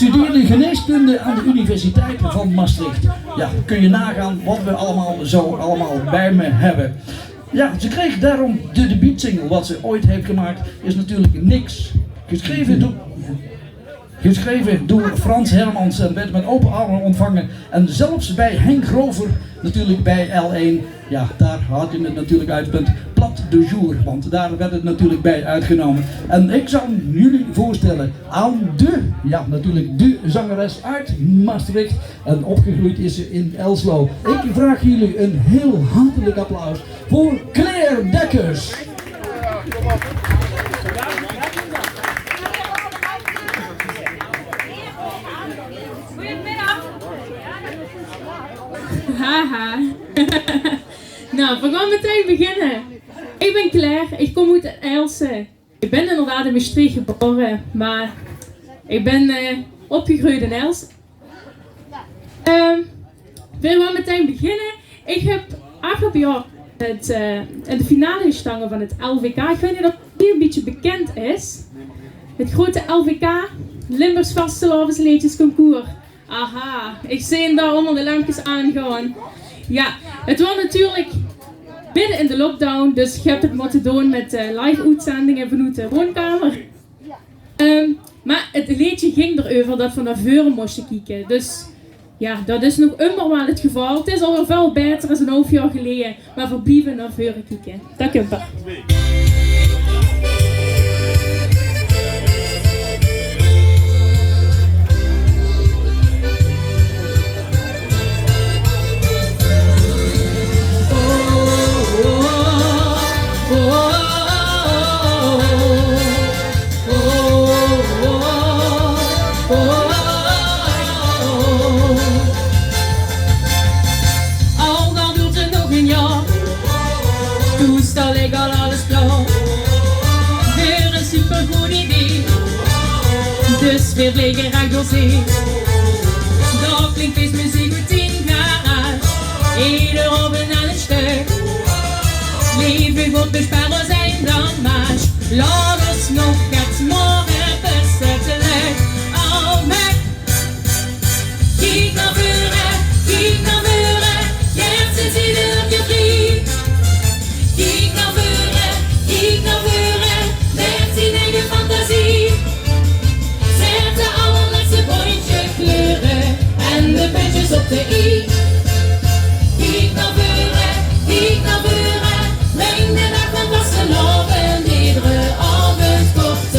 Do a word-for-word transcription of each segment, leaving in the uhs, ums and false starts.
Studeerde geneeskunde aan de Universiteit van Maastricht. Ja, kun je nagaan wat we allemaal zo allemaal bij me hebben. Ja, ze kreeg daarom de debuutsingle. Wat ze ooit heeft gemaakt is natuurlijk Niks. Geschreven door, geschreven door Frans Hermans en werd met open armen ontvangen. En zelfs bij Henk Grover natuurlijk bij L één. Ja, daar had je het natuurlijk uit punt plat de jour, want daar werd het natuurlijk bij uitgenomen. En ik zal jullie voorstellen aan de, ja, natuurlijk de zangeres uit Maastricht. En opgegroeid is ze in Elslo. Ik vraag jullie een heel hartelijk applaus voor Claire Dekkers. Haha. Nou, we gaan meteen beginnen. Ik ben Claire, ik kom uit Aelse. Ik ben inderdaad in Maastricht geboren, maar ik ben eh, opgegroeid in Aelse. Ehm, we gaan meteen beginnen. Ik heb afgelopen jaar het, eh, in de finale gestangen van het L V K. Ik weet niet of het hier een beetje bekend is. Het grote L V K, Limburgs Vastelaovesleedjesconcours. Aha, ik zie daar allemaal de lampjes aangaan. Ja, het was natuurlijk midden in de lockdown, dus ik heb het moeten doen met eh, live-uitzendingen vanuit de woonkamer. Ehm, maar het leedje ging erover dat we naar voren moesten kijken. Dus ja, dat is nog immer wel het geval. Het is alweer veel beter dan een half jaar geleden, maar we blijven naar voren kijken. Dank u wel. Al dan duurt het nog een jaar. Toen stal ik al alles klaar. Weer een supergoed idee. Dus weer vliegen raak door zee. Daar klinkt feestmuziek uit in garage. Ieder op een aan het stuk. Leven God bespaar ons en dan maar. Laat ons nog het morgen besettelen. Al met Kiek nao veure, kiek nao veure, Gert zit ieder keer vrie. Kiek nao veure, kiek nao veure, Bert zien eige fantasie. Zet de allerlekste bontje kleure en de puntjes op de i. Kiek nao veure, kiek nao veure, breng de daag van vastelaovend iedere aovend kort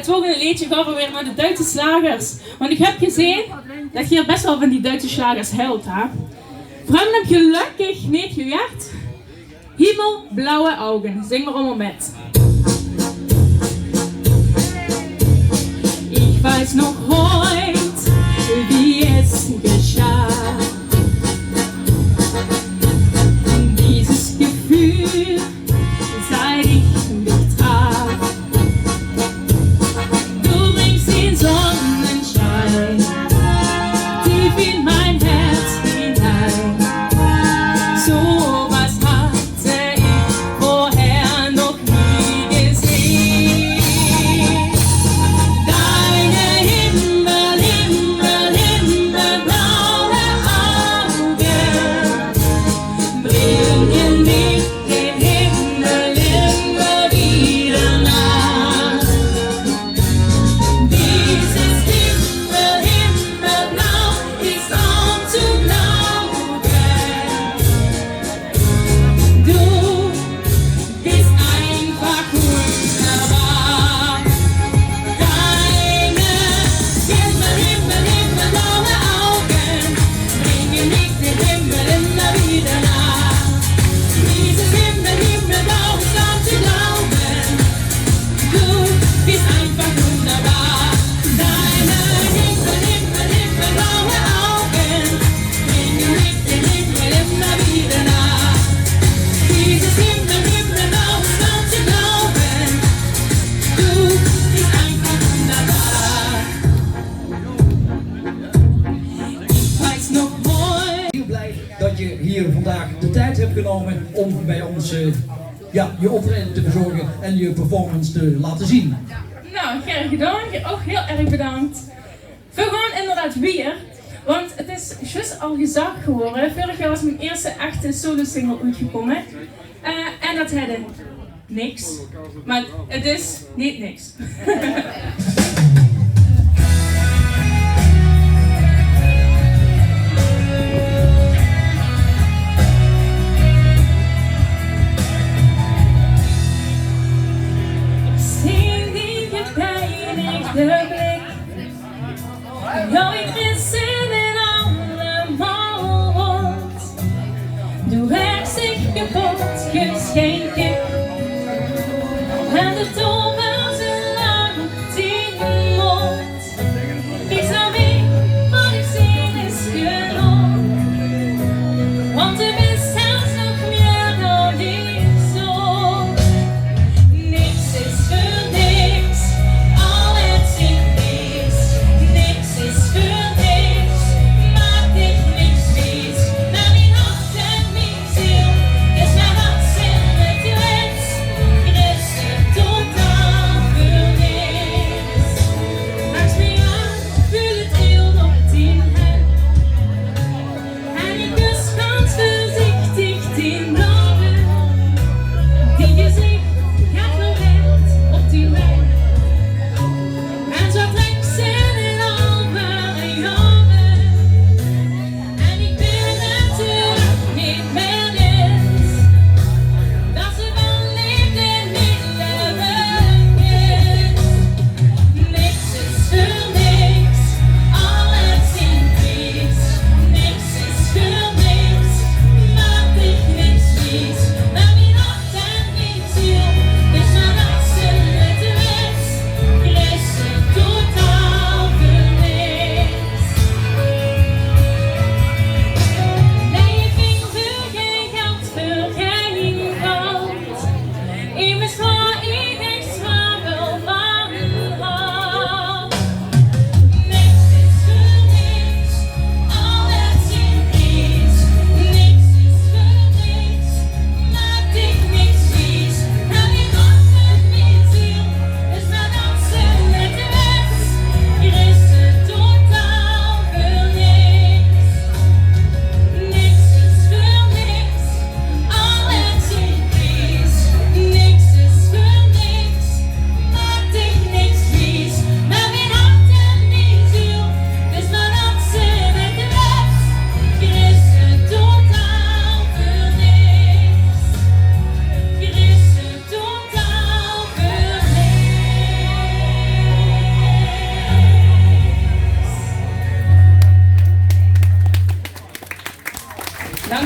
Het volgende leedje gaon v'r weer nao de Duitse slagers. Want ich höb gezeen det geer bès waal van die Duitse slagers hilt, hè? V'r höbbe 'm gelökkig neet gehuurd. Himmelblaue Augen. Zing mer allemaol mit. Ich weiß noch heut, wie es geschah. Dieses Gefühl, seit ich dich traf. Du bringst den Sonnenschein tief in mein Herz hinein. So was hatte ich vorher noch nie gesehen. Deine Himmel, Himmel, Himmelblaue Augen bringen mich dem Himmel immer wieder nah. Dieses Himmel, Himmelblau ist kaum zu glauben. Du bist einfach wunderbar. Deine Himmel, Himmel, Himmelblaue Augen bringen mich dem Himmel immer wieder nah. Dieses Himmel, Himmelblau ist kaum zu glauben. Du bist einfach wunderbar. Deine Himmel, Himmel, Himmelblaue Augen bringen mich dem Himmel immer wieder nah. Dieses Himmel, Himmelblau ist kaum zu glauben. Du bist einfach wunderbar. Ich weiß noch heute. Heel blij dat je hier vandaag de tijd hebt genomen om bij ons eh, ja, je optreden te verzorgen en je performance te laten zien. Nou, gaer gedaon. Gaer ouch hiel erg bedank. V'r gaon inderdaad wiejer, want het is zjus al gezag gewore. Vörig jaor is mien ierste echte solosingle oetgekómme. Eh, en det hèt niks. Mer het is neet niks. Ich zeen dich mit pijnigende blik. Nooit meer zinnen allemaal rond. Du hast dich kaputt geschenkt. En de toren ze lang die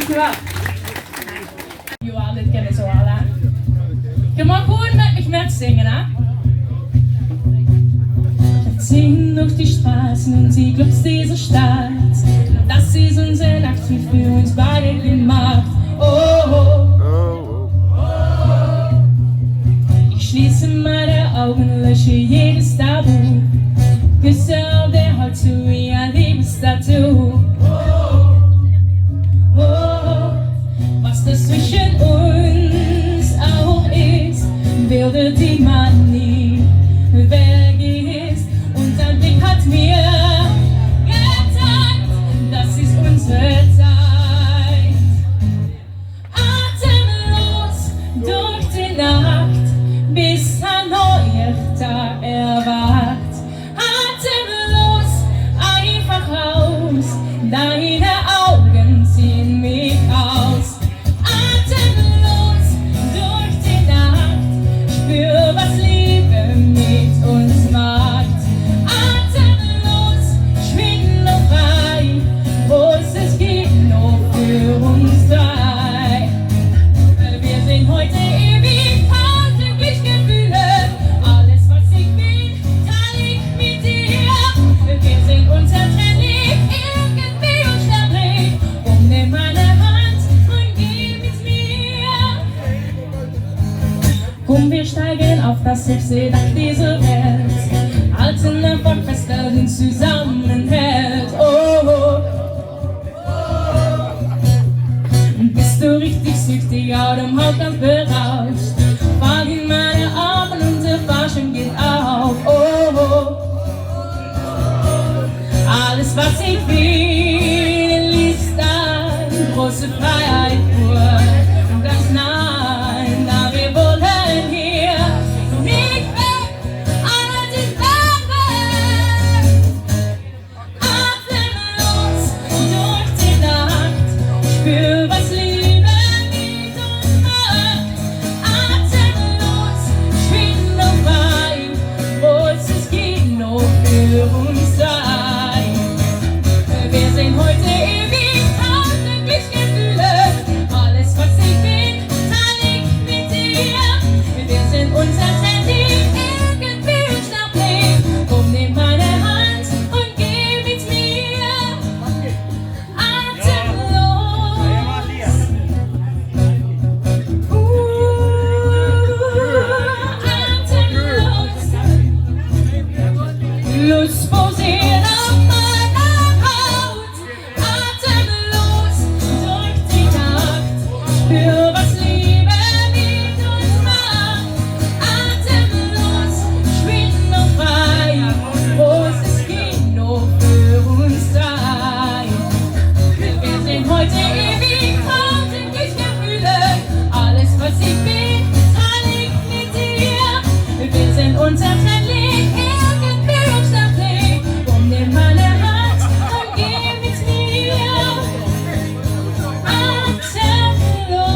Jawel. Jawel, dit kinne ze waal, hè. Geer maag gewoen mit mich mitzinge, hè. Verzing durch die Straßen und sie glückst dieser Stadt. Das ist unsere Nacht, wie für uns beide gemacht. Oh, oh. Ich schließe meine Augen, lösche jedes Tabu. Küsse auf der Haut zu wie ein Liebestattoo. Oh, was das zwischen uns auch ist, bilde die Manie, vergiss. Und dein Blick hat mir gezeigt, das ist unsere Zeit. Atemlos durch die Nacht, bis ein neuer Tag erwacht. Atemlos, einfach raus, deine Augen ziehen mich raus. Atemlos durch die Nacht, spür, was Liebe mit uns macht. Atemlos, schwing noch frei, wo es geht nur für uns zwei. Wir sind heute ewig voll Glücksgefühle. Alles, was ich bin, teil ich mit dir. Wir sind unzertrennlich, irgendwie unsterblich. Komm, nimm meine Hand und geh mit mir. Komm, wir steigen auf das höchste Dach dieser Welt. Halten einfach fest an den Zusammenhalt. Oh, oh. Bist du richtig süchtig, Atem haucht ganz berauscht. Fall in meine Arme, unsere Fassung geht auf. Oh, oh. Alles, was ich will, ist eine große Freiheit pur. Und das Nein, da wir wollen hier nicht weg, alle sind Wärme. Atemlos durch die Nacht, spür, was Liebe mit uns macht. Atemlos, schwing noch frei, wo es geht nur für uns zwei. Wir sind heute ewig voll Glücksgefühle. Alles, was ich bin, teil ich mit dir. Wir sind unzertrennlich, irgendwie unsterblich. Komm, nimm meine Hand und geh mit mir. Atemlos. Uh, atemlos. Lust pulsiert auf meiner Haut. Atemlos durch die Nacht. Spür, was Liebe mit uns macht. Atemlos, schwing noch frei, wo es geht nur für uns zwei. Wir sind heute ewig tausend Glücksgefühle. Alles, was ich bin, teil ich mit dir. Wir sind unzertrennlich, irgendwie unsterblich. Komm, nimm meine Hand und geh mit mir.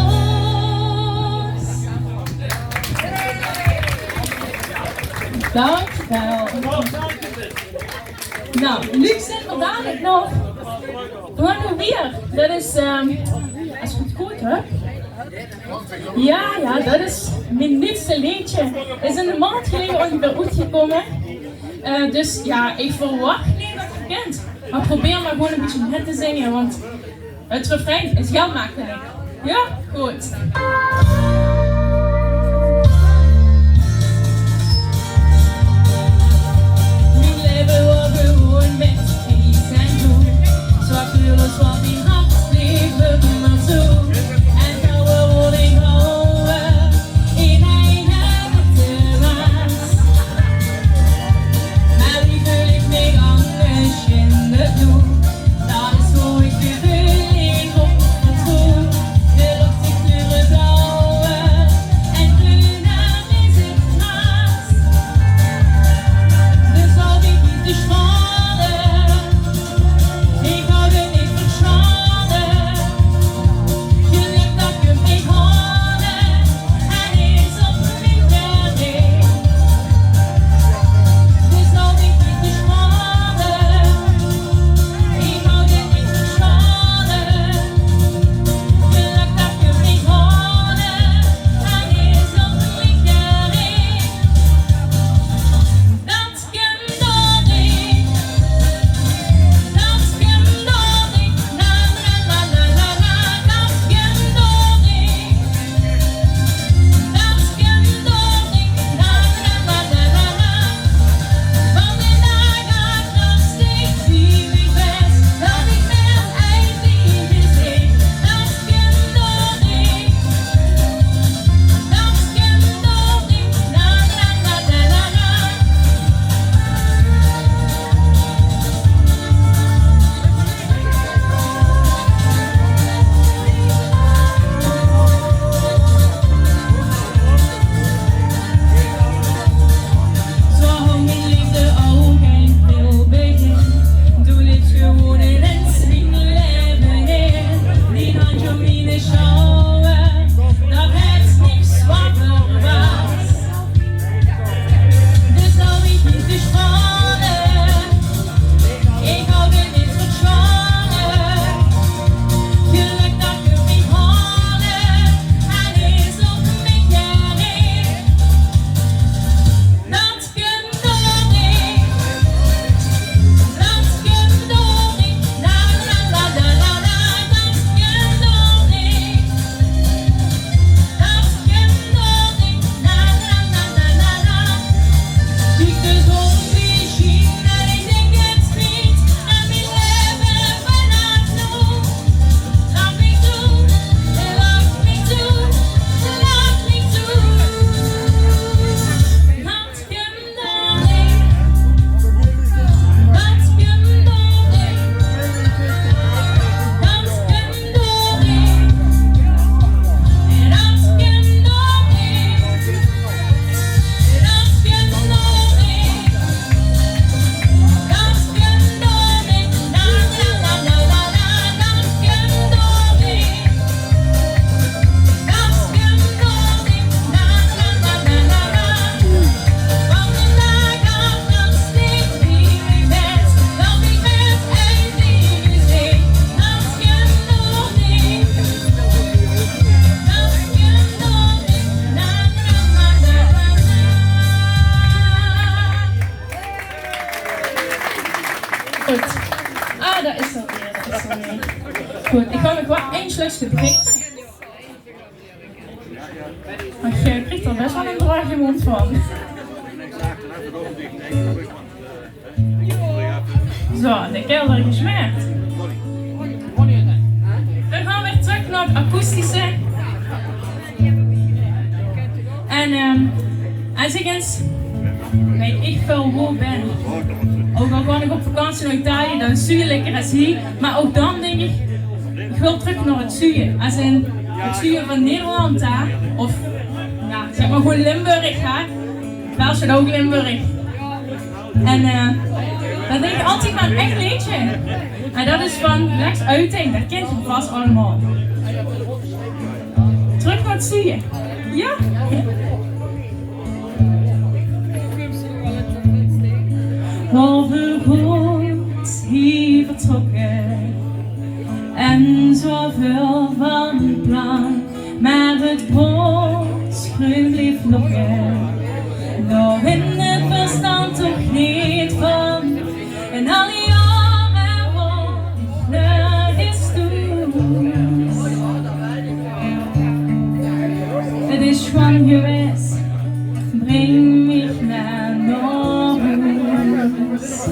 Atemlos. Dankjewel. Nou, Luc zit vandaag nog. Gewoon nog weer. Dat is, ehm, dat is goed, goed, hè? Ja, ja, dat is mien nuujste leedje. Is in de maond geleje ongeveer oetgekómme. Eh, dus ja, ik verwacht niet dat je het kent. Maar probeer maar gewoon een beetje met te zingen, want het refrein is heel makkelijk. Ja? Good. Mien laeve waor gewoen mit kies en doe. Zwaar kleurloos, want mien hart leef ummer zoe. En gauw wol ich hawwe in ein witte waas. Maar wie veul ich mich angers in de doe? Dat is wo ich geveul, ich op vertroe. De loch, die kleure blauwe. Ah, dat is al weer, dat is al weer. Good, ich gaon nog waal ein slukske drinke. Mer geer kriegt d'r bès waal ein droge móndj van. Zo, de kelder is gesmeerd. Dan gaon v'r weer trök nao 't akoestische. En, ehm, es ich ins, weit ich väöl, wo bön, ouch al gaon ich op vakantie nao Italië, dan zuuj ich lekker es hie. Mer ouch dan dink ich, ich wil trök nao 't zuuje. Es in 't zuuje van Nederland, hè. Of, jao, zègk mer gewoon Limburg, hè. Belsj zeen ouch Limburg. En, eh, dan dink ich altied mer ein leedje. En dat is van Lex Uiting, dat kint geer vas allemaol. Trök nao 't zuuje. Jao? Waor veur good hie vertrokke en zoväöl van plan. Mer 't brons greun bleef lokke, dao in 't verstandj toch neet van. En al die jaore waor ich nörges thoes. 't Is sjoon gewaes, bring mich mer nao hoes.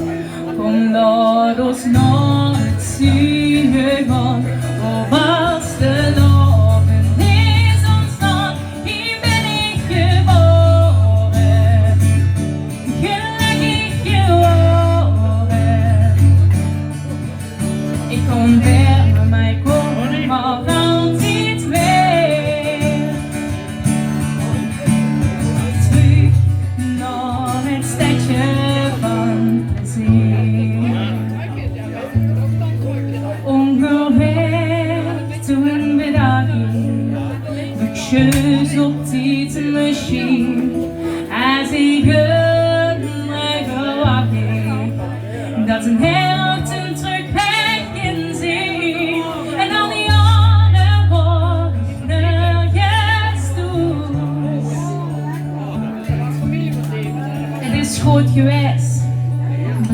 Kóm, laot ós nao 't zuuje gaon, o vastelaovend is ós land. Hie bön ich gebaore, gelökkig gewaore. Ich kóm weer, mer ich kóm ouch altied weer. Trök nao 't stedje van plezeer. Óngeveer toen bedaach ich, ich sjeus op die mesjien. Es ich 't mer verwach, dat 't hert 'm trök haet gezeen. En al die jaore waor ich nörges thoes. 't Is good gewaes,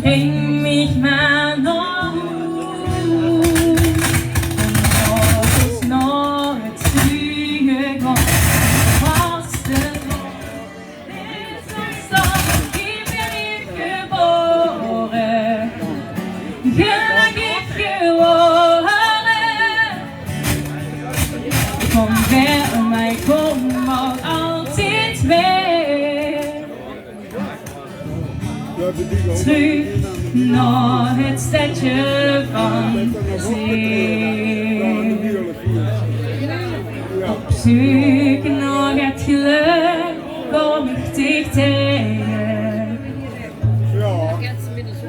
bring mich mer nao hoes. Kóm, laot ós nao 't zuuje gaon, vastelaovend is ós land. Hie bön ich gebaore, gelökkig gewaore. Kóm weer, mer ich kóm ouch altied weer. Trök nao 't stedje van plezeer. Op zeuk nao 't gelök kóm ich dich taege.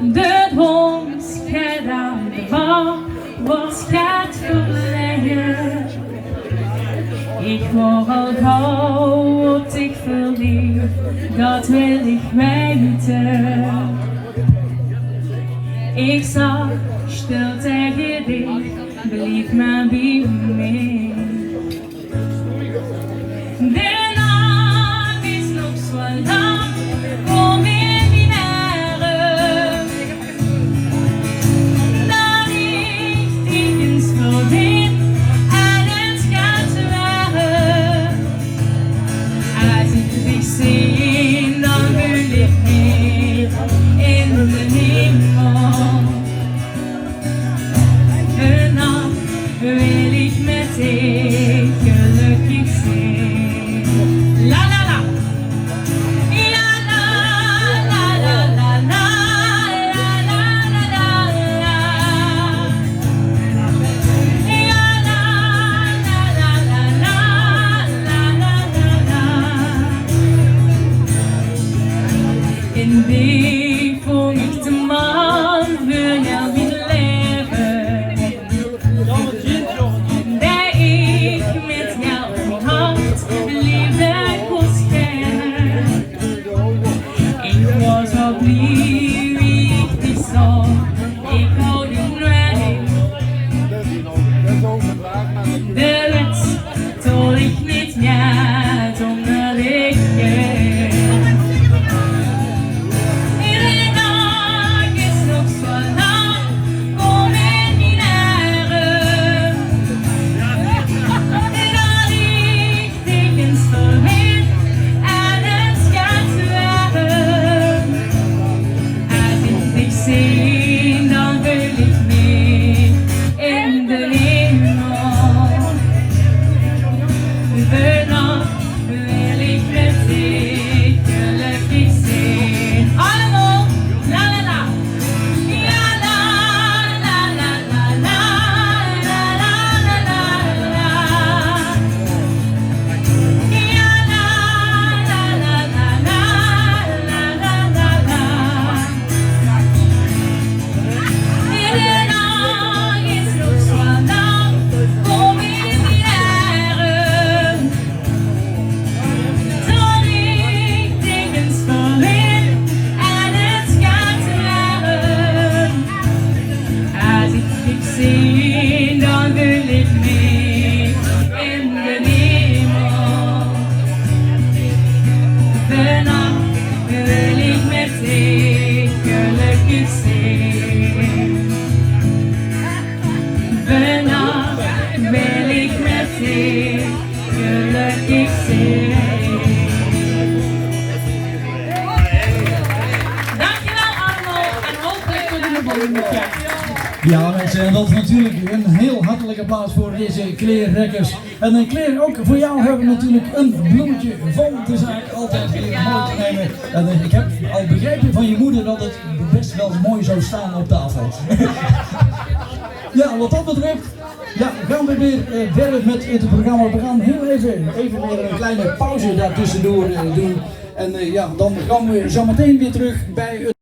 De hond geit aan de bar, waors geit verlege. Ich waor al gauw op dich verleef, dat wil ich weite. Ich zag, stil taege dich, blief mer bie mich. De nach is nog zo lang, kóm in mien erm. Dat ich dich ins verwin en ins gaon zwere. Es ich dich zeen, dan veul ich mich in de hemel. De nach wil ich mit dich Ja, minse, en dat natuurlik 'n hiel hartelik applaus veur deze Claire Rekkers. En, eh, Claire, ouch veur dich höbbe v'r natuurlik 'n bloemke van de zaak altied weer mooi te numme. En, eh, ich höb al begrepe van dien moder dat 't bès waal mooi zou staon op taofel. Ja, wat dat betröf, ja, gaon v'r weer, eh, wiejer mit 't programma. V'r gaon hiel effe, effe weer 'n klein pauze dao tössedoor, eh, doon. En, eh, ja, dan gaon v'r zo meteen weer trök bie 't